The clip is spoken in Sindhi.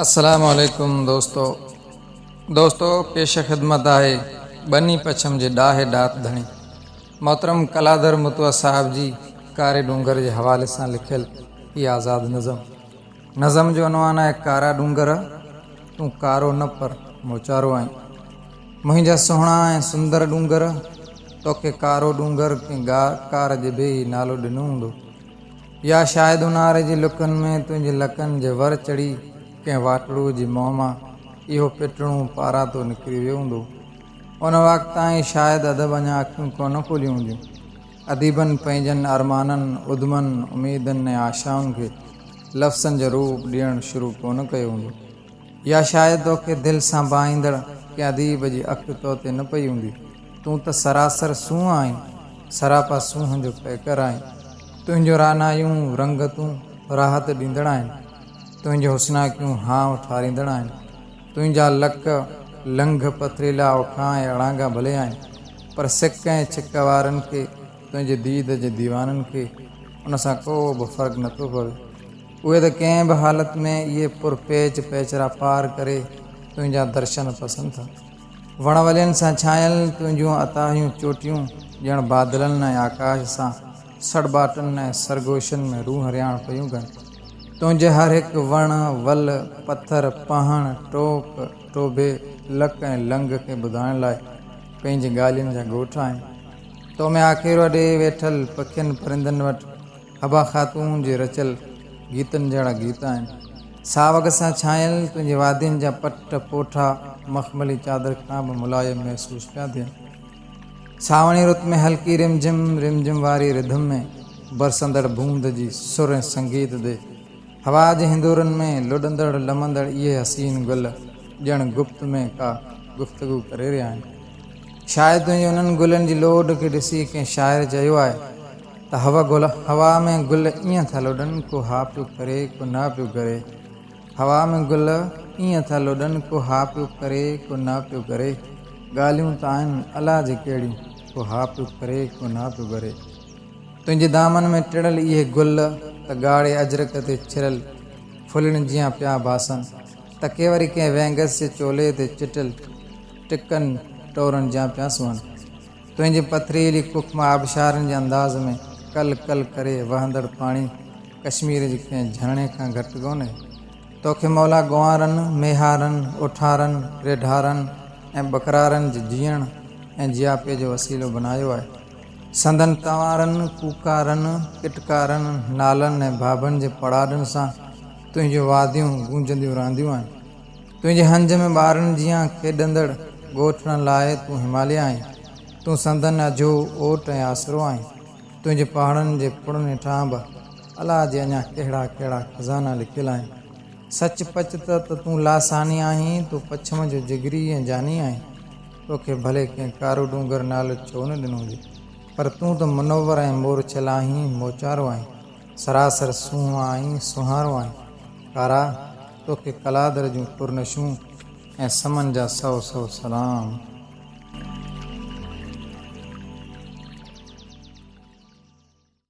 السلام عليڪم دوستو دوستو پيش خدمت آهي ٻني پڇم جي ڏاهي ڏات ڌڻي محترم ڪلادر متوه صاحب جي ڪاري ڏونگر جي حوالي سان لکيل هي آزاد نظم نظم جو عنوان آهي ڪارا ڏونگر تون ڪارو نه پر موچارو آهين منهنجا سهڻا ۽ سندر ڏونگر توکي ڪارو ڏونگر ڪنهن ڪار ڄڀي ئي نالو ڏنو هوندو يا شايد اونهاري جي لڪن ۾ تنهنجي لڪن جي ور چڙهي ڪنهن واٽهڙوء جي منهن مان اهو پٽڻو پاراتو نڪري ويو هوندو. ان وقت تائين شايد ادب اڃا اکيون ڪونه کوليون هونديون. اديبن پنهنجن ارمانن، ادمن، اميدن ۽ آشائن کي لفظن جو روپ ڏيڻ شروع ڪونه ڪيو هوندو. يا شايد توکي دل سان ڀانئيندڙ ڪنهن اديب جي اک تو تي نه پئي هوندي. تون ته سراسر سونهن آهين، سراپا سونهن جو پيڪر آهين. تنهنجون رعنايون رنگتون راحت ڏيندڙ آهن. تنهنجون حسناڪيون هانء ٺاريندڙ آهن. تنهنجا لڪ، لنگهه، پٿريلا، اوکا ۽ اڙانگا ڀلي آهن، پر سڪ ۽ ڇڪ وارن کي، تنهنجي ديد جي ديوانن کي ان سان ڪو به فرق نٿو پوي. اهي ته ڪنهن به حالت ۾ اهي پر پيچ پيچرا پار ڪري تنهنجا درشن پسن ٿا. وڻ ولين سان ڇانيل تنهنجون اتاهيون چوٽيون ڄڻ بادلن ۽ آڪاش سان سڙٻاٽن ۽ سرگوشين ۾ روح رهاڻ پيون ڪن. تنهنجي هر هڪ وڻ، ول، پٿر، پهڻ، ٽوڪ، ٽوڀي، لڪ ۽ لنگهه کي ٻڌائڻ لاء پنهنجي ڳالهين جا ڳوٺ آهن. تو ۾ آکيرو اڏي ويٺل پکين پرندن وٽ حبا خاتون جي رچيل گيتن جهڙا گيت آهن. ساوڪ سان ڇانيل تنهنجي وادين جا پٽ پوٺا مخملي چادر کان به ملايم محسوس پيا ٿين. سانوڻي رت ۾ هلڪي رمجھم رمجھم واري رڌم ۾ برسندڙ بوند جي سر ۽ سنگيت تي هوا جي هندورن ۾ لڏندڙ لمندڙ اهي حسين گل ڄڻ گپت ۾ ڪا گفتگو ڪري رهيا آهن. شايد تنهنجي انهن گلن جي لوڏ کي ڏسي ڪنهن شاعر چيو آهي ته هوا گل هوا ۾ گل ائين ٿا لڏن ڪو ها پيو ڪري ڪو نه پيو ڪري هوا ۾ گل ائين ٿا لڏن ڪو ها پيو ڪري ڪو نه پيو ڪري ڳالهيون ته آهن الا جي ڪهڙيون ڪو ها پيو ڪري ڪو نه پيو ڪري تنهنجي دامن ۾ ٽڙل اهي گل ته ڳاڙهي اجرڪ تي ڇريل ڦلين جيان پيا ڀاسن ته ڪي وري ڪنهن وينگس جي چولي تي چٽيل ٽڪن ٽورن جيان پيا سونهن. تنهنجي پٿريلي ڪک مان آبشارن جي انداز ۾ ڪل ڪل ڪري وهندڙ پاڻي ڪشمير جي ڪنهن جهرڻي کان گهٽ ڪونهي. توکي مولا گنوارن، ميهارن، اوٺارن، ريڍارن ۽ ٻڪرارن جي جيئڻ ۽ جياپي جو وسيلو بنايو آهي. سندن تنوارن، ڪوڪارن، ڪٽڪارن، نالن ۽ ڀاڀن جي پڙاڏن سان تنهنجون واديون گونجنديون رهنديون آهن. تنهنجي هنج ۾ ٻارن جيان کيڏندڙ ڳوٺڙن لاء تون هماليه آهين. تون سندن اجهو، اوٽ ۽ آسرو آهين. تنهنجي پهاڙن جي پڙن هيٺان به الاء جي اڃا ڪهڙا ڪهڙا خزانا لڪيل آهن. سچ پچ ته ته تون لاثاني آهين، تون پڇم جو جگري ۽ جاني آهين. توکي ڀلي ڪنهن ڪارو ڏونگر نالو ڇو نه ڏنو هجي، پر تون ته منور ۽ مورڇل آهين، موچارو آهين. سراسر سونهن آهين، سونهارو آهين. ڪارا! توکي ڪلادر جون پرنشون ۽ سمن جا سئو سئو سلام.